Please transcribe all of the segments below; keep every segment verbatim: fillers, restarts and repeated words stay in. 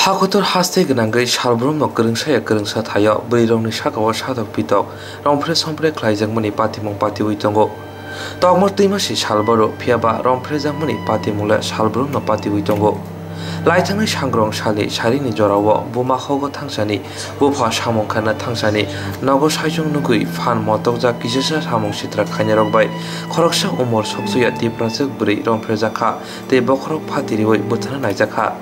Hakutor haste gwnangwi salbrumno kwrwngsaya kwrwngsa thaio bwrwirokni sakao satok pitok, rompre sompre khlaijakmani patimung patiwi tongo. Tokmor twima si salbaro, phiyaba romphrjakmani patimung le salbrumno patiwi tongo. Laithangnai sangrong salni sarini jorao buma hogo thangsani, bupha samung khaina thangsani, nogo saichung nugwi phan motokjak kisisa samung sitra khainarok bai khoroksa umor soksoya Tiprajwk bwrwi romphrejak kha tei bokhorok phatiriwi butharna naijak kha.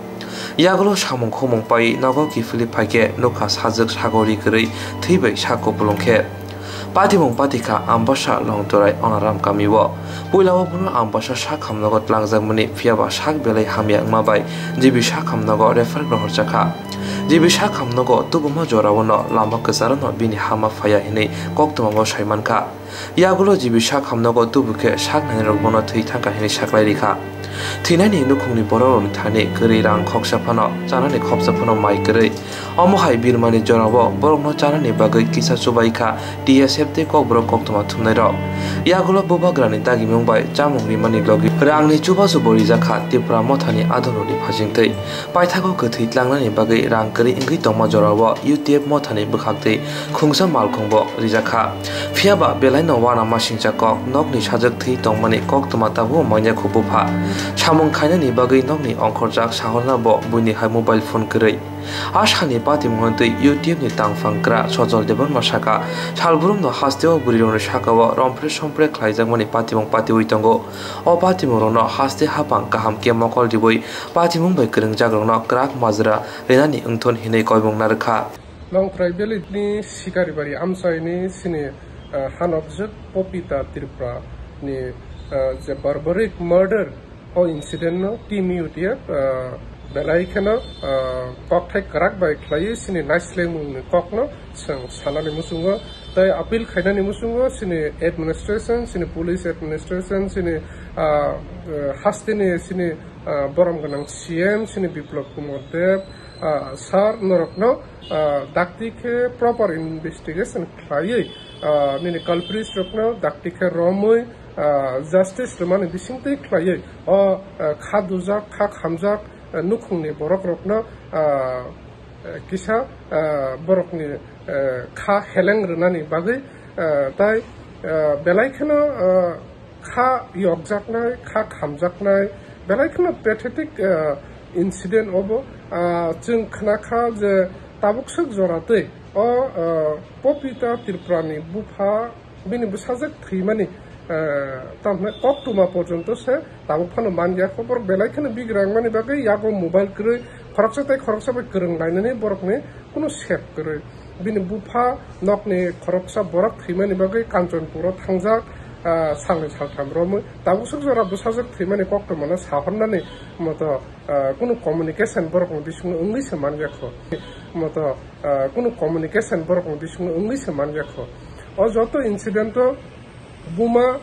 Yagulo samung khumung pai nogo kiphilwi phaikhe nukha sajwk sagori kwrwi thwi bai sak kupulung khe. Patimung patikha Ambasa Longtorai Onaram kamio. Puilao bono Ambasa sak hamnogo tlangjakmani, phiyaba sak belai hamya wngma bai G B sak hamnogo refer rohorjakha. G B sak hamnogo tubuma jorao no lama kwcharo no bini hama phaiya hinwi koktwma bo saimankha. Yagulo G B sak hamnogo tubu khe sak nainirok bono thwi thangkha hinwi saklai rikha. Thwinani nukhungni borokrokni thani kwrwi rang khoksa phano, chanani khopsa phano mai kwrwi. Omo hai birmani jorao borokno chanani bagwi kisa chubai kha T S F tei kokborok koktwma thumnairok. Yagulo bubagrani dagimung bai chamung rimani logi rangni chubachu bo rijak kha Tipra mothani adongrokni phasingtwi. Paithago kwthwi tlangnani bagwi rang kwrwi wngwi tongma jorao U T F mothani bwkhaktwi khungsa malkhungbo rijak kha. Phiyaba belaino uanamasingcha kok, nokni sajwk thwi tongmani koktwma tabukbo manya kho bupha. Samung khainani bagwi nokni ongkhorjak sahorna bo buini hai mobile phone kwrwi. A salni patimungno twi U T F ni tangphang kra Sojol Debbarma saka, salbrumno hasteo bwrwirokni sakao rompre sompre khlaijakmani patimung patiwi tongo. O patimungrokno haste hapang kaham khe mokol riwi patimung bai kwrwngjakrokno kwrak majra rinani wngthun hinwi koimung narwkha. Longtrai Valley ni Sikaribari amchaini sini, ah, hanokjwk Popita Tripura ni, ah, je barbaric murder o incident no team U T F, ah, belai kheno, ah, kokthai kwrak bai khlaiwi sini naislengmung ni kok no chwng sanani muchungo tei appeal khainani muchungo sini administration, sini police administration, sini, ah, ah, hasteni sini, ah, borom gwnang C M sini Biplab Kumar Deb, ah, sir norokno, ah, dakti khe proper investigation khlaiwi, ah, nini culprits rokno dakti khe romwi, ah, justice rwmani bisingtwi khlaiwi o, ah, kha dujak, kha khamjak, ah, nukhungni borok rokno, ah, kisa, ah, borokni, ah, kha heleng rwnani bagwi, ah, tai, ah, belai kheno, ah, kha yokjaknai, kha khamjaknai, belai kheno pathetic, ah, incident obo. Ah, chwng khna kha je tabuk swk jora twi o, ah, Popita Tripura ni bupha bini bwsajwk thwimani, ah, tamhne koktwma porjonto se tabuk phano man ya kho. Borok belai kheno bigrang mani bagwi yago mobile kwrwi khoroksa tei khoroksa bai kwrwng lainani borokni kunu sep kwrwi. Bini bupha nokni khoroksa borok thwimani bagwi Kanchanpuro thangjak, ah, salni saltham romwi. Tabuk swk jora bwsajwk thwimani koktwmano sahornani moto, ah, kunu communication borokni bisingo wngwi se man ya kho. Moto, ah, kunu communication borokni bisingo wngwi se man ya kho. O joto incident o buma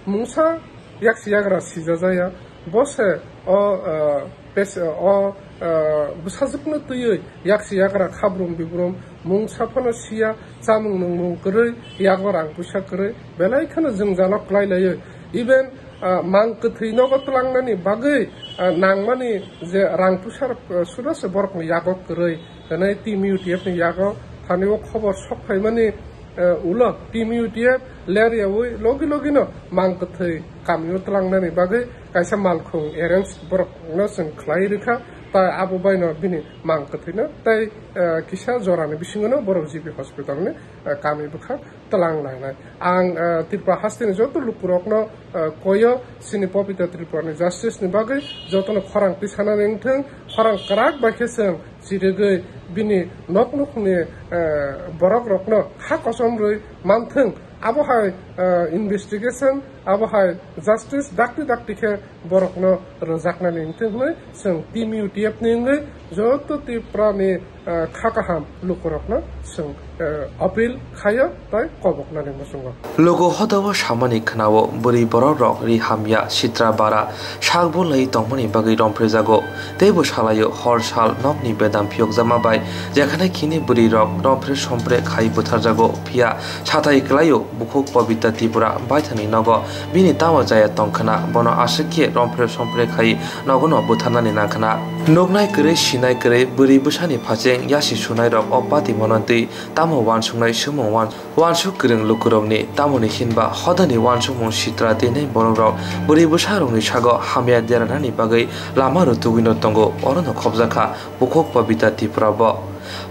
mungsa yaksi yagra sijajaya. Bo se o, ah, pes-, o, ah, bwsajwkno twiwi yaksi yagra khabrum bibrum mungsa phano siya, chamung nungmung kwrwi, yago rang puisa kwrwi, belai kheno jwngjalo klai laiwi. Even, ah, mang kwthwi nogo tlangnani bagwi, ah, nangmani je rang puisa rok, ah, suda se borokni yago kwrwi. Hwnwi team U T F ni yago thani o khobor sok phaimani, eh, ulo team U T F ler yaui logi logino mang kwthwi kamio tlangnani bagwi kaisa malkhung arrange borokno chwng khlai rwkha, tai abo baino bini mang kwthwino tei, eh, kisa jorani bisingono borok G B hospital ni, eh, kami bwkha tlang lainai. Ang, eh, Tripura hasteni joto lukurokno, eh, koyo chini Popita Tripura ni justice ni bagwi jotono khorang tisanani wngthwng, khorang kwrak bai khe chwng chirigwi bini nok nukhungni, eh, borok rokno kha kosom rwi manthwng, abo hai, eh, investigation, abo hai justice dakti dakti khe borokno rwjaknani wngthwng hwnwi chwng team U T F ni wngwi joto Tripura ni, eh, kha kaham lukurokno chwng, eh, appeal khaio tei koboknani muchungo. Luku hodao samani khwnao bwrwi borok rok ri hamya sitra bara sak bulai tongmani bagwi romphrejago. Teibo salaio hor sal nokni bedam phiyokjakma bai jekhane khini bwrwi rok rompre sompre khai butharjago, phiya sathai kwlaio bukhuk Pobita Tripura baithangni nogo Bini tamo chaya tongkhwna, bono aswk khe romphre somphre khai nogo no butharnani nangkhwna. Nuknai kwrwi, sinai kwrwi, bwrwi bwsani phacheng yasi sunairok o patimono twi tamo uansuknai swngmung uansuk kwrwng lukurokni, tamoni hinba hodani uansukmung sitra tei nai borokrok bwrwi bwsarokni sago hamya deranani bagwi lama rwtugwino tongo, orono khobjakha bukhuk Pabita Tripura bo.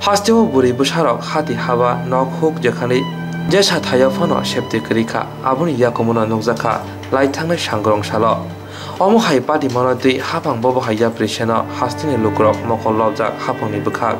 Hasteo bwrwi bwsarok hati haba nok huk jekhani jesa thaio phano septi kwrwi kha, aboni yakumono nukjakha laithangnai sangrong salo. Omo hai patimono twi haphang bobo hai yapri seno hasteni lukurok mokol lobjak haphangni bwkhak.